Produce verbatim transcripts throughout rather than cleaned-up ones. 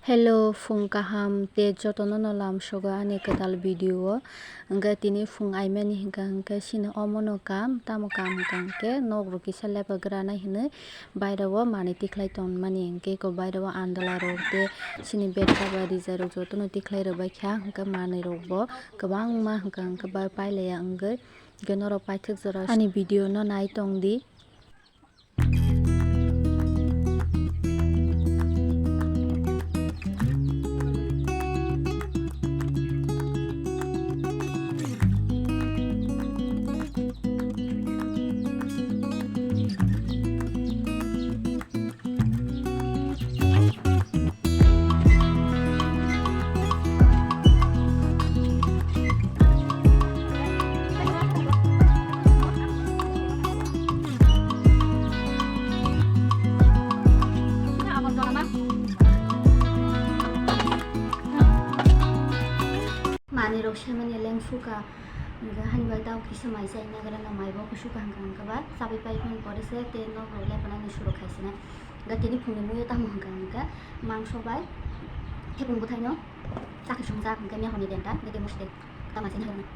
Hello, phung kaham tei jotono no lamsogo ani kwtal video o. Hwnkhe tini phung aimani hwnkha hwnkhe chini omono kam, tamo kam hwnkha hwnkhe nok rok kisa lepagranai hinwi baireo manwi tikhlai tongmani, hwnkhe eko baireo andala rok tei chini bed cover rijai rok jotono tikhlai rwbaikha, hwnkhe manwi rokbo kwbangma hwnkha hwnkhe bai pailaiya wngwi, hwnkhe norok paithak jora ani video no nai tongdi. Manwi rok semani lengsuka, hwnkhe hani bai tao kisa mai chai nagra na mai bo kusuka hwnkha hwnkhe ba chabai pai phano pore se tei nok rok lepanani suru khai sinai. Hwnkhe tini phungni muiyo tamo hwnkha hwnkhe mangso bai thepung bwthaino chakri swngjak hwnkhe mia hwnwi denta hwnkhe tei musi de tamo chai nagra na.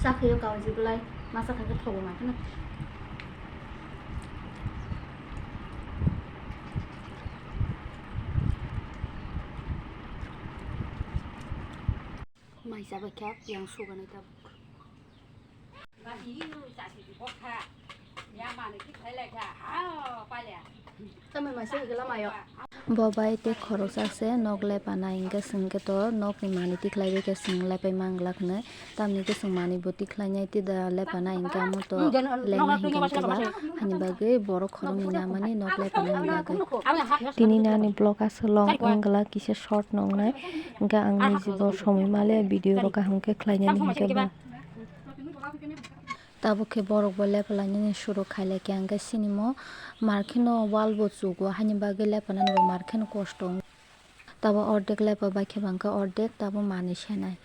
Sakhayo kaoji belai masa thangkhe thogo ma kheno. Mai chabai kha yang suganai tabuk. Bo bai tei khoroksa se nok lepanai hwnkhe chwng khe to nokni manwi tikhlai bai khe chwng lepai manglak hwnwi. Tamni khe chwng manwi bo tikhlainai tida lepanai hwnkhe amo to lengna hwnkhe hwnkhe ba hani bagwi borok khoroknwi namani nok lepanani bagwi. Tini nani vlog aswk long wngla kisa short nongnai hwnkhe ang niji bo somoi male video bo kaham khe khlainani hwnkhe ba. Tabuk khe borok bo lepalainani suru khailai khe hwnkhe sinimo mar kheno wall bo chugo, haini bagwi lepanani bo mar kheno kosto wng. Tabo ordek lepa bai khe ba hwnkhe ordek tabo manwi senai.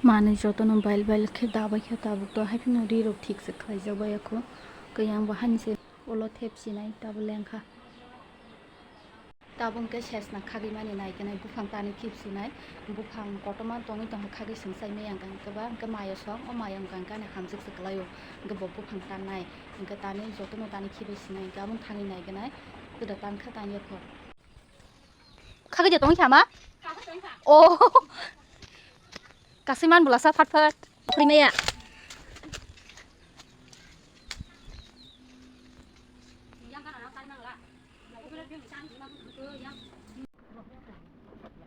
Manwi jotono bail bail khe dabai khe tabuk to, hai phano ri rok thik se khlaijak bai ya kho. Khe yang bo hani se ulo thep sinai tabo lengkha. Tabuk hwnkhe sesna khagwi mani nai khe nai buphang tani khip sinai, buphang kotorma tongwi tongkha khagwi sungsai maya hwnkha hwnkhe ba hwnkhe maya song o maya hwnkha hwnkhe ani hamjwk se kwlaio, hwnkhe bo buphang tannai hwnkhe tani jotono tani khibai sinai hwnkhe abo thangwi nai khe nai kwda tankha tanya kho. Khagwi de tongwi kha ma? O. Kasui man bwlasa phat phat. Khoi maya.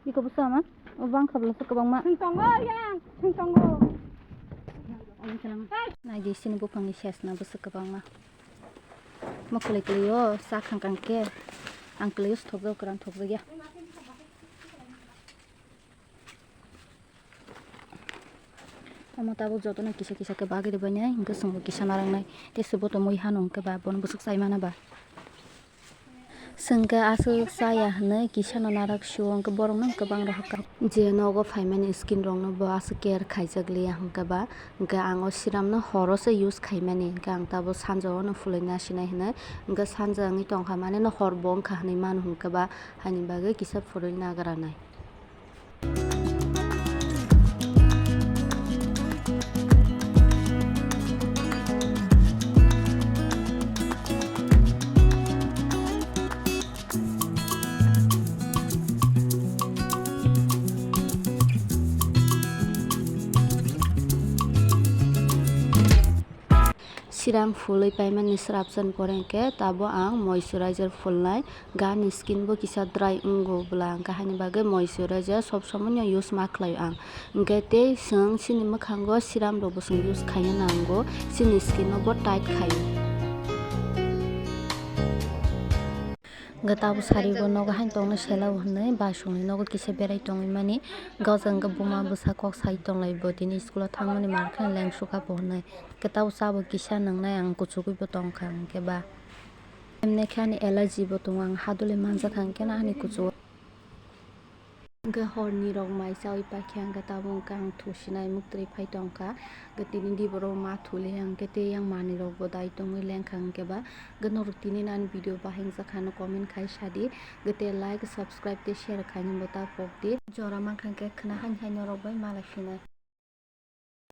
Iko bwsa ma? O bangkha bwlasa kwbangma. Sing tongo yang, sing tongo. Naidi sini buphangni sesna bwswk kwbangma. Mo kwlwi kwlwi o sa khang khang khe ang kwlwi o thokjak kwran thokjak ya. Omo tabuk jotono kisa kisa khe bagwi rwbainai, hwnkhe chwngbo kisa narwknai. Tei se bo to mui hano hwnkhe ba, bono bwswk chai mano ba. Chwngkhe aswk chaya hwnwi kisano narak sio, hwnkhe borokno kwbang rohorkha. Je nogo phaimani skin rokno bo aswk care khaijak liya hwnkhe ba, hwnkhe ang o serum no horo se use khaimani, hwnkhe ang tabuk sanja o no phulwi nasinai hwnwi, hwnkhe sanja wngwi tongkha mane no hor bo wngkha hwnwi mano hwnkhe ba, haini bagwi kisa phulwi nagranai. Siram phulwi paimani srapsan pore hwnkhe tabo ang moisturizer phulnai. Gani skin bo kisa dry wngo bwla, hwnkhe haini bagwi moisturizer sob somoino use ma khlaio ang. Hwnkhe tei chwng chini mwkhango siram rokbo chwng use khaina nango, chini skin no bo tight khaio. Hwnkhe tabo sari bo nogo haino tongna sela o hwnwi basongni nogo kisa berai tongwi mani. Gajang hwnkhe buma bwsa kok sai tonglai bo tini school o thangmani mar khe lengsukha bo hwnwi. Hwnkhe tabo chabo kisa nwngnai ang kuchugwi bo tongkha hwnkhe ba. Emne khe ani allergy bo tongo, ang hadole manjakha hwnkhe ani kuchugo. Hwnkhe horni rok mai chawi paikha hwnkhe tabo hwnkhe ang thusinai muktwi phai tongkha. Hwnkhe tini di borok ma thuli hwnkhe tei yang manwi rok bo dai tongwi lengkha hwnkhe ba. Hwnkhe norok tini ani video bahai wngjakha no comment khai sadi. Hwnkhe tei like, subscribe tei share khainani bo ta pokdi. Jora mankha hwnkhe khwna haini hai norok bai malai phinai.